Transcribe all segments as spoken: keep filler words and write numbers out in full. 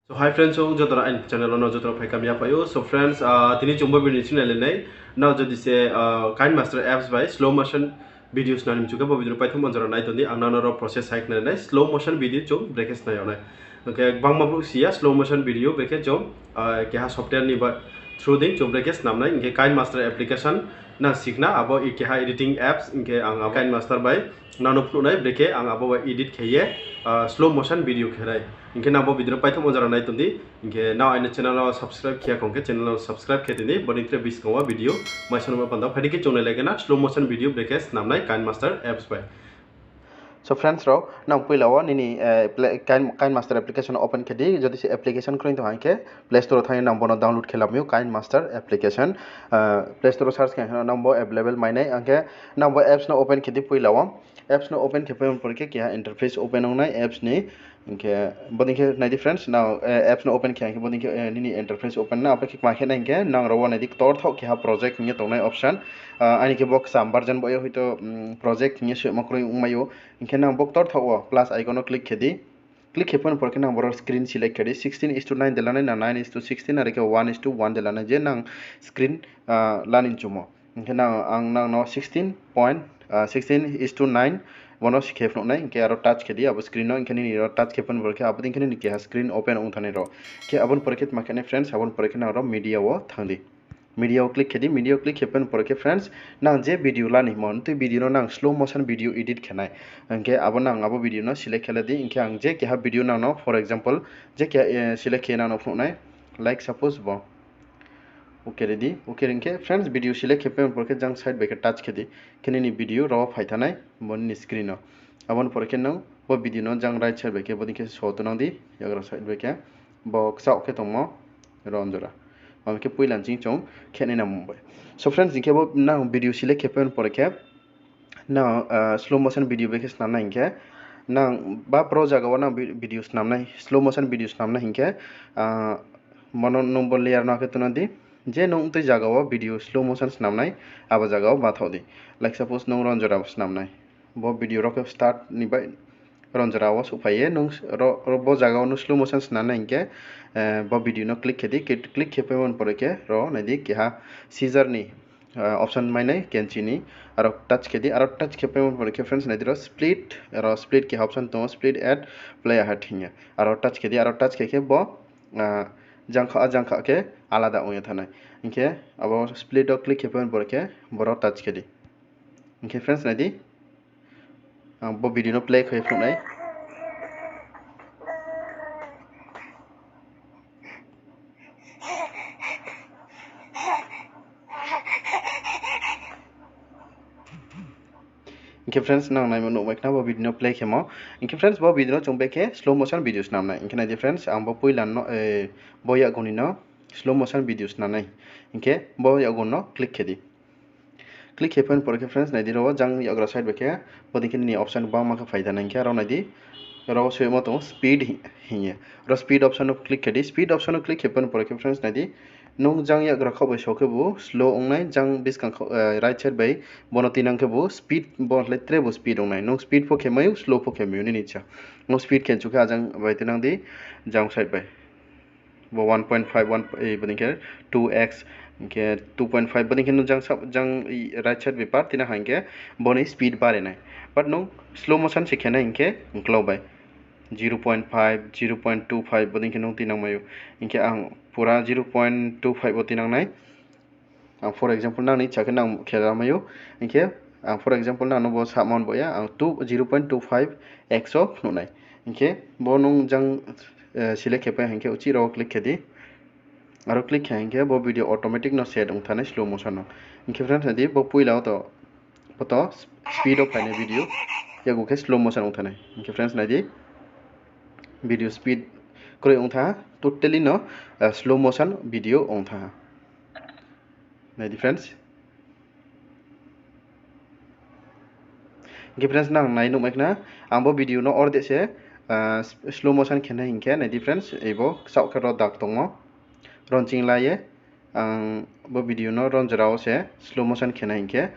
So hi friends, chung joto no aini channel wo no joto no phaikam ya phai ou. So friends, ah, tini chung bo video ni sing nailai nai. Nrao jodi se, ah, KineMaster apps bai slow motion video snam ni mchu khe bo video no paithum anjora nai tong di, ang nrao no ro process hai khna nai, slow motion video chung brekhe snam yag nai. Hing khe gbangma brouh si ya slow motion video brekhe chung, ah, keha software ni ba through dei chung brekhe snam nai, hing khe KineMaster application nang si khna, abo i keha editing apps, hing khe ang abo KineMaster bai nrao no phnuh nai, brekhe ang abo bai edit khe ye, ah, slow motion video khe nai. Hing khe nang bo video no paithum anjora nai tong di, hing khe nrao aini channel wo subscribe khe ya khong khe channel wo subscribe khe tong di, bo ni tre buskang wo video mai sanma panda phai di khe chung nailai khe na slow motion video brekhe snam nai KineMaster apps bai. So friends rao, nang poila wo nini, eh, Play-, Kine-, KineMaster application open khe di, jodi se application kroi tong ha hing khe Play Store wo thanng ye nang bo no download khe lamai ou, KineMaster application. Ah, Play Store wo search khe nang bo available mai nai, hing khe nang bo apps no open khe di poila wo. Apps no open khe phaimo ni pore khe keha interface open ong nai apps ni. Hing khe bodei khe nai di friends, nang, eh, apps no open khe hing khe bodei khe, eh, nini interface open na, abo khe kma khe nai hing khe nang ro wo nai di ktorthaoh keha project hing ye tongnai option. Ah, aini khe bo kcham version bo ye hoito, mm, project hing ye soimo kroi ongmai ou. Hing khe nang bo ktorthaoh wo plus icon no click khe di. Click khe phaimo ni pore khe nang boro screen select khe di, sixteen is to nine de lanai na nine is to sixteen, are khe one is to one de lanai je nang screen, ah, lani mchumo. Hing khe nang, ang nang no sixteen point, ah, sixteen is to nine bono si khe phnuh nai, hing khe aro touch khe di abo screen no, hing khe nini ro touch khe phaimo ni pore khe abo dei khe nini keha screen open ong thanai ro. Khe abo ni pore khe tma khe nai friends, abo ni pore khe nang ro media wo thanng di. Media wo click khe di, media wo click khe phaimo ni pore khe friends, nang je video lani himo, tui video no nang slow motion video edit khe nai. Hing khe abo nang abo video no select khe la di, hing khe ang je keha video nang no, for example, je keha, eh, select khe nang no phnuh nai, like suppose bo. Okay ri di, okay ri hing khe friends, video select khe phaimo ni pore khe jang side bai khe touch khe di, khe nini video ro phai thanai, bo nini screen no. Abo ni pore khe nang bo video no jang right side bai khe bodei khe so tonang di, yagra side bai khe bo kchaoh khe tongmo ron jora. Abo khe poila ni ching chung khe nai nang bai. So friends, hing khe bo nang video select khe phaimo ni pore khe nang, ah, slow motion video bai khe snam nai hing khe, nang ba pro zaga wo nang vi-, video snam nai, slow motion video snam nai hing khe, ah, bono nung bo layer no khe tuna di, je nung tui zaga wo video slow motion snam nai, abo zaga wo bathaoh di. Like suppose nung ron jora snam nai, bo video ro khe start ni bai ron jora wo souhphai ye, nung ro, ro bo zaga wo nung slow motion snam nai hing khe, eh, bo video no click khe di, click khe phaimo ni pore khe ro nai di keha scissor ni, ah, option mai nai kenchi ni, aro touch khe di, aro touch khe phaimo ni pore khe friends nai di ro split, aro split keha option tongo, split at play ahead hing ye. Aro touch khe di, aro touch khe khe bo, ah, jangkha, a jangkha khe alada ong ye thanai. Hing khe abo split wo click khe phaimo ni pore khe boro touch khe di. Hing khe friends nai di. Ang bo video no play khe phnuh nai. Hing khe friends, nang naimo nuhmai khna bo video no play khemo. Hing khe friends, bo video no chung bekhe slow motion video snam nai. Hing khe nai di friends, ang bo poila no, eh, bo yakgu ni no slow motion video snam nai. Hing khe bo yakgu no click khe di. Click khe phaimo ni pore khe friends, nai di ro wo jang yakgra side bai khe, bodei khe nini option gbangma khe phai thanai, hing khe aro nai di, ro wo soimo tongo speed hi-, hing ye. Ro speed option no click khe di, speed option no click khe phaimo ni pore khe friends, nai di, nung jang yakgra khaoh bai so khebu slow ong nai, jang buskang khaoh, eh, right side bai bono tinang khebu speed, bo le tre bo speed ong nai. Nung speed pho khe mai ou, slow pho khe mai ou, nini icha. Nung speed khe chu khe ajang bai tinang di, jang side bai. Bo one point five, one, eh, bodei khe two X, hing khe two point five, bodei khe nung jang sa-, jang, i, right side bai par tina ha hing khe boni speed bare nai. But nung slow motion se khe nai hing khe ungklau bai zero point five, zero point two five bodei khe nung tinang mai ou. Hing khe ang pura zero point two five bo tinang nai. Ang for example nang ni icha khe nang khe la mai ou. Hing khe ang for example nang no bo samon bo ya, ang two, zero point two five X o phnuh nai. Hing khe bo nung jang, eh, select khe pai hing khe uchih ro click khe di. Aro click khe hing khe bo video automatic no set ong thanai slow motion no. Hing khe friends, nai di bo poila o to, bo to speed o phainai video, yakgu khe slow motion ong thanai. Hing khe friends, nai di video speed kroi ong tha, totally no, eh, slow motion video ong tha. Nai di friends. Hing khe friends, nang nai nuhmai khna, ang bo video no ordek se, ah, slow motion khe nai hing khe, nai di friends, ebo kchaoh khe ro dak tongmo. Ron ching la ye, ang bo video no ron jora wo se slow motion khe nai hing khe.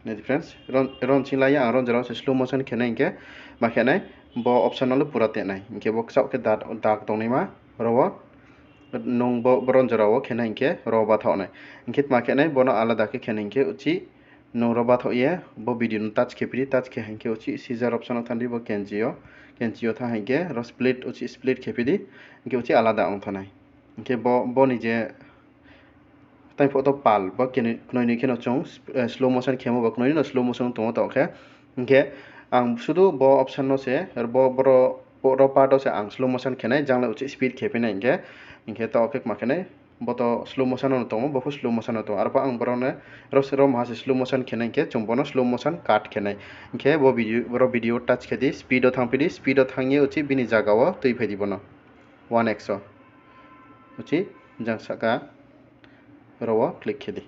Nai di friends, ron, ron ching la ye, ang ron jora wo se slow motion khe nai hing khe, ma khe nai, Bo option no le pura teh nai. Hing khe bo kchaoh khe dak, dak tongnaima ro wo nung bo bron jora wo khe nai hing khe ro bathaoh nai. Hing khe tma khe nai, bo no alada khe khe nai hing khe uchih nung ro bathaoh ye bo video no touch khe phi di, touch khe hing khe uchih scissor option no thanng di, bo kenchi yo, kenchi yo thanng hing khe ro split, uchih split khe phi di, hing khe uchih alada ong thanng nai. Hing khe bo, bo ni je Tei photo pal, bo knoi ni khe no chung slow motion khemo, bo knoi ni no slow motion tong ou to khe. Hing khe ang sudu bo option no se, bo, ro part wo se ang slow motion khe nai, jang le uchih speed khe phi nai hing khe, hing khe to khe kma khe nai, bo to slow motion no tong ou, bo pho slow motion no tong ou. Arpho ang boro no, ro se ro maha se slow motion khe nai hing khe, chung bo no slow motion cut khe nai. Hing khe bo video, ro video touch khe di, speed wo thanng phi di, speed wo thanng ye uchih bini zaga wo tui phai di bo no. One X wo. Uchih jang sahka ro wo click khe di.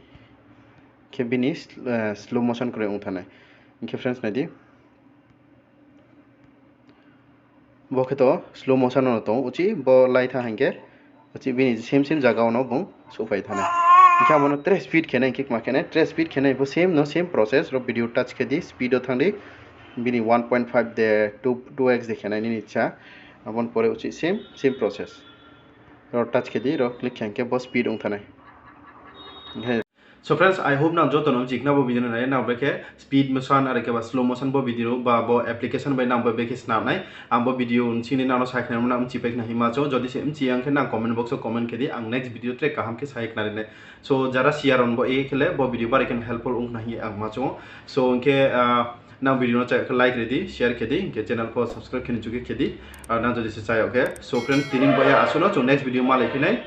Khe bini slow motion kroi ong thanng nai. Hing khe friends nai di. Bo khe to slow motion no tong ou, uchih bo lai thanng hing khe, uchih bini same same zaga wo no bung souhphai thanng nai. Hing khe abo no tre speed khe nai hing khe kma khe nai, tre speed khe nai pho same no same process, ro video touch khe di, speed wo thanng di, bini one point five de, two, two X de khe nai nini icha. Abo ni pore uchih same, same process. Ro touch khe di, ro click khe hing khe bo speed ong thanng nai. So friends, I hope nang joto no bchi khna bo video no nai ye nang brekhe speed motion are khe ba slow motion bo video ba bo application bai nang bo brekhe snam nai. Ang bo video bsing ni nang no sa khna mo na bchi pai khna hima chung. Jodi se bchi ya hing khe nang comment box wo comment khe di, ang next video tre kaham khe sa ye khna ri nai. So jara siya rao bo ye khe le bo video bari khe helpful ong khna hing ye ang ma chung ou. So hing khe nang video no chaya khe like ri di, share khe di, hing khe channel pho subscribe khe ni chu khe khe di. Nang jodi se chaya khe. So friends, tini bo ya asuh no, chung next video malai phi nai.